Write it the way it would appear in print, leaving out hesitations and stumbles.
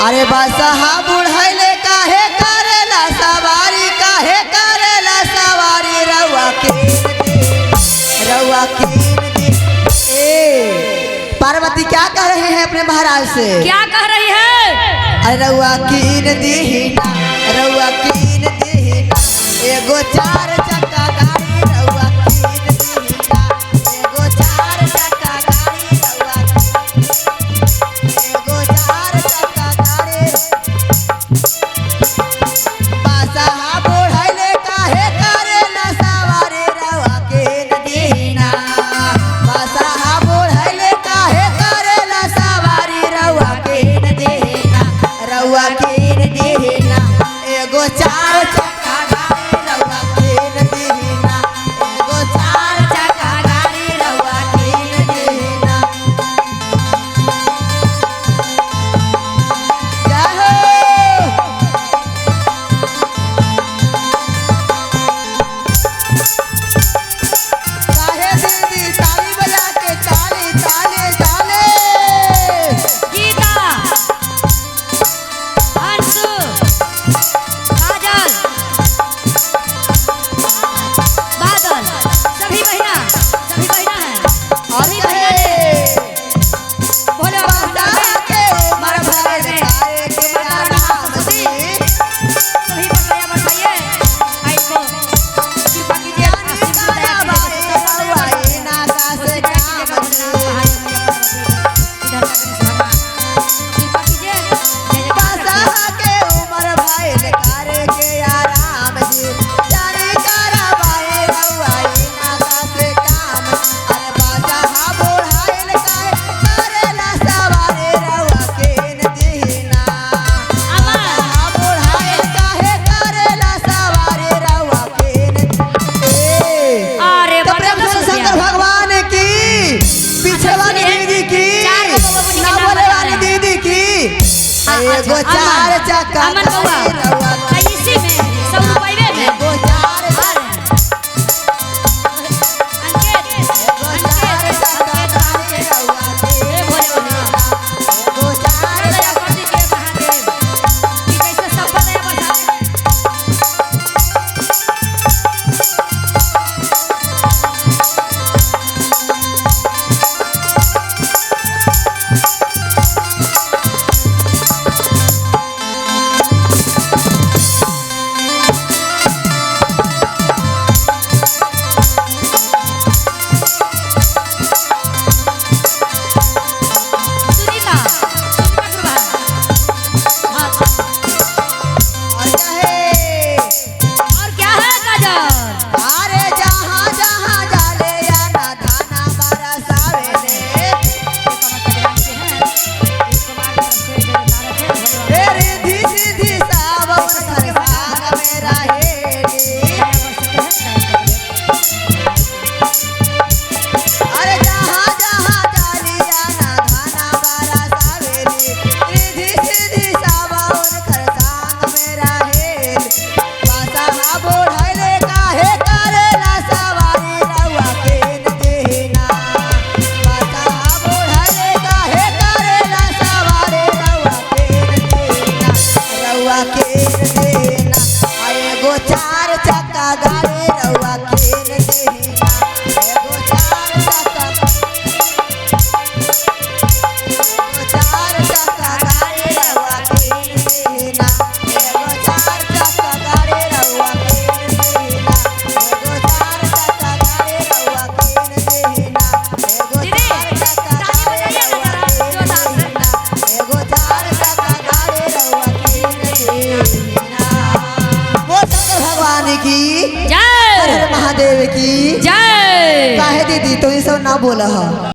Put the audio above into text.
अरे बादशाह बुढ़ैले काहे करेला सवारी, काहे करेला सवारी, रउआ के रउआ के। ए पार्वती क्या कह रहे हैं अपने महाराज से? क्या कह रही है? अरे रउआ कीन दीना, रउआ कीन दीना एगो चार चक्का गाड़ी, रउआ कीन दीना एगो चार चक्का गाड़ी, रउआ एगो चार चक्का गाड़ी। बादशाह बुढ़ैले काहे करेला सवारी, रउआ कीन दीना। बादशाह बुढ़ैले काहे करेला सवारी, रउआ कीन दीना, रउआ कीन दीना एगो चार चक्का गाड़ी, रउआ कीन दीना एगो चार चक्का गाड़ी, रउआ कीन दीना। जय हो। काहे दीदी ताली बजा के ताली ताली ताली। गीता, अंशु, काजल, बादल, सभी बहिना, सभी बहिना हैं। और सभी बहिना कहे बोलो बादशाह के उमर भर काहे के आराम जी। सभी पर दया बरसाइए। आई को कृपा कीजिए, जानी आशीर्वाद तारा दया कीजिए। बाई रउआ ना का से काम जी। कृपा कीजिए, जय जयकार। बादशाह के उमर भइल करे के आराम जी। जानी तारा बाई रउआ ना का से काम। अरे बादशाह बुढ़ाइल काहे करेला सवारी, रउआ कीन दीना। अमन, बुढ़ाइल काहे करेला सवारी, रउआ कीन। ए अरे तो प्रेम बड़ा से रुपया। शंकर भगवान की, पीछे वाली दीदी की, चार गो बबुनी के ना नाम बोले बता वाली रहे हैं। दीदी की। हाँ, एगो अच्छा, चार अमन, चक्का अमन बउआ, गाड़ी रउआ आ इसी में 100 रुपये में एगो चार और अंकित, एगो चार अंकित, चक्का अंकित, गाड़ी रउआ ए भोले बाबा। एगो चार दया कर दीजिए महादेव, कि कैसे सब पर दया बरसाते हैं। सुनीता, सुनीता गुरुवार। हाँ, और कहे और क्या है काजल? अरे जहाँ जहाँ जाले या धाना बरसावेले, हे रिधि सिद्धि सावन सरसाग में रहेली। अरे जहाँ जहाँ जालिया ना धाना बरसावेली, रिधि सिद्धि सावन खरसांग में रहेली। बादशाह बुढ़ैले काहे करेला सवारी, रउआ कीन दीना। बादशाह बुढ़ैले काहे करेला सवारी, रउआ कीन दीना, रउआ कीन दीना। आ एगो चार चक्का गाड़ी, रउआ कीन दीना। एगो चार चक्का, एगो चार चक्का गाड़ी, रउआ कीन दीना। एगो चार चक्का गाड़ी, रउआ कीन दीना। एगो चार चक्का गाड़ी, रउआ कीन दीना। एगो दीदी, चार चक्का ताली गाड़ी, बजाइए ना रउआ जरा, कीन जोरदार से। दीना। एगो चार चक्का गाड़ी, रउआ कीन दीना। बोल शंकर भगवान की, जय हर हर महादेव की जय। काहे दीदी तुम सब ना बोला है।